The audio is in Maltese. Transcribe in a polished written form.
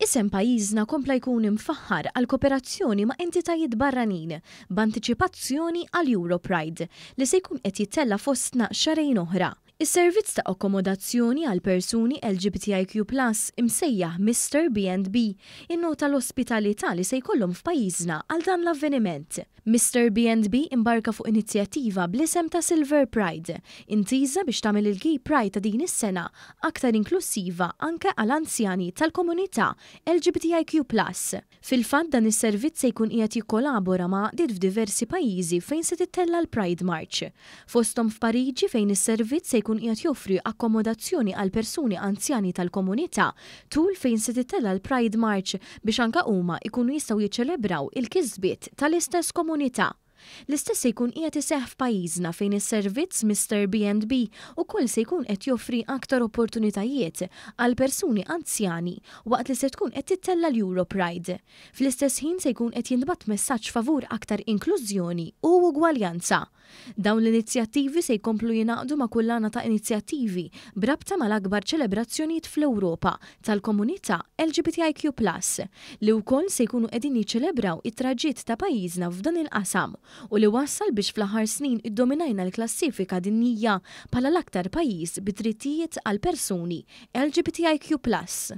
Isem pajjiżna kompla jkun imfaħħar għall-koperazzjoni ma' entitajiet barranin b'antiċipazzjoni għal EuroPride li se jkun qed jittella' fostna xahrejn oħra. Is-servizz ta' akkomodazzjoni għal persuni LGBTIQ plus imsejjaħ Mister B and B innota l-ospitalità li se jkollhom f'pajjiżna għal dan l-avveniment. Mister B and B imbarka fuq inizjattiva bl-isem ta' Silver Pride, intiża biex tagħmel il-Gay Pride ta' din is-sena aktar inklussiva anke għal anzjani tal-komunità LGBTIQ plus. Fil-fatt dan is-servizz se jkun qiegħed jikkolabora ma' għaqdiet f'diversi pajjiżi fejn se tittella' l-Pride March. Fosthom f'Pariġi fejn is-servizz se jkun qiegħed joffri akkomodazzjoni għal persuni anzjani tal-komunità tul fejn se tittella' l-Pride March biex anke huma jkunu jistgħu jiċċelebraw il-kisbiet tal-istess komunità. L-istess se jkun qiegħed iseħħ f'pajjiżna fejn is-servizz Mister B and B ukoll se jkun qed joffri aktar opportunitajiet għal persuni anzjani waqt li se tkun qed tittella' l-EuroPride. Fl-istess ħin se jkun qed jintbagħat messaġġ favur aktar inklużjoni u ugwaljanza. Dawn l-inizjattivi se jkomplu jingħaqdu ma' kullana ta' inizjattivi b'rabta mal-akbar ċelebrazzjonijiet fl-Ewropa tal-komunità LGBTIQ plus, li wkoll se jkunu qegħdin jiċċelebraw it-traġitt ta' pajjiżna f'dan il-qasam u li wassal biex fl-aħħar snin iddominajna l-klassifika dinjija bħala l-aktar pajjiż bi drittijiet għal persuni LGBTIQ plus.